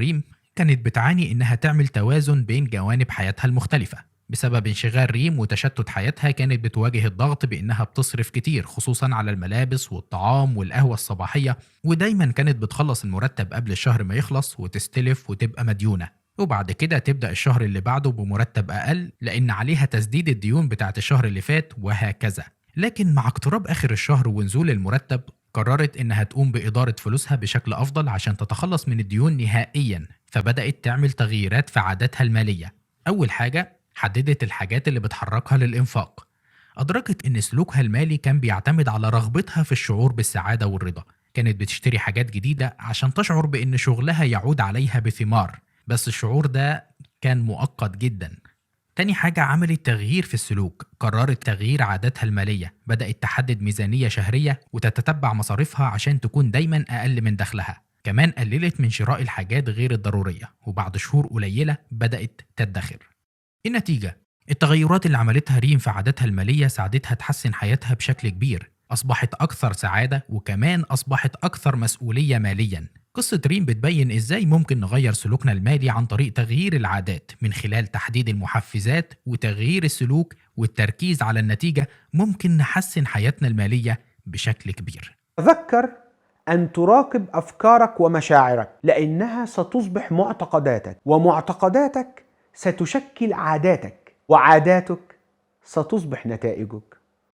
ريم كانت بتعاني إنها تعمل توازن بين جوانب حياتها المختلفة. بسبب انشغال ريم وتشتت حياتها كانت بتواجه الضغط بإنها بتصرف كتير، خصوصا على الملابس والطعام والقهوة الصباحية، ودايما كانت بتخلص المرتب قبل الشهر ما يخلص وتستلف وتبقى مديونة، وبعد كده تبدأ الشهر اللي بعده بمرتب أقل لأن عليها تسديد الديون بتاعت الشهر اللي فات وهكذا. لكن مع اقتراب آخر الشهر ونزول المرتب قررت إنها تقوم بإدارة فلوسها بشكل أفضل عشان تتخلص من الديون نهائيا، فبدأت تعمل تغييرات في عاداتها المالية. أول حاجة حددت الحاجات اللي بتحركها للإنفاق. أدركت إن سلوكها المالي كان بيعتمد على رغبتها في الشعور بالسعادة والرضا. كانت بتشتري حاجات جديدة عشان تشعر بإن شغلها يعود عليها بثمار، بس الشعور ده كان مؤقت جدا. تاني حاجة عملت تغيير في السلوك، قررت تغيير عاداتها المالية، بدأت تحدد ميزانية شهرية وتتتبع مصاريفها عشان تكون دايما أقل من دخلها. كمان قللت من شراء الحاجات غير الضرورية، وبعد شهور قليلة بدأت تدخر. النتيجة، التغيرات اللي عملتها ريم في عاداتها المالية ساعدتها تحسن حياتها بشكل كبير، أصبحت أكثر سعادة وكمان أصبحت أكثر مسؤولية ماليا. قصة ريم بتبين إزاي ممكن نغير سلوكنا المالي عن طريق تغيير العادات من خلال تحديد المحفزات وتغيير السلوك والتركيز على النتيجة. ممكن نحسن حياتنا المالية بشكل كبير. تذكر أن تراقب أفكارك ومشاعرك، لأنها ستصبح معتقداتك، ومعتقداتك ستشكل عاداتك، وعاداتك ستصبح نتائجك.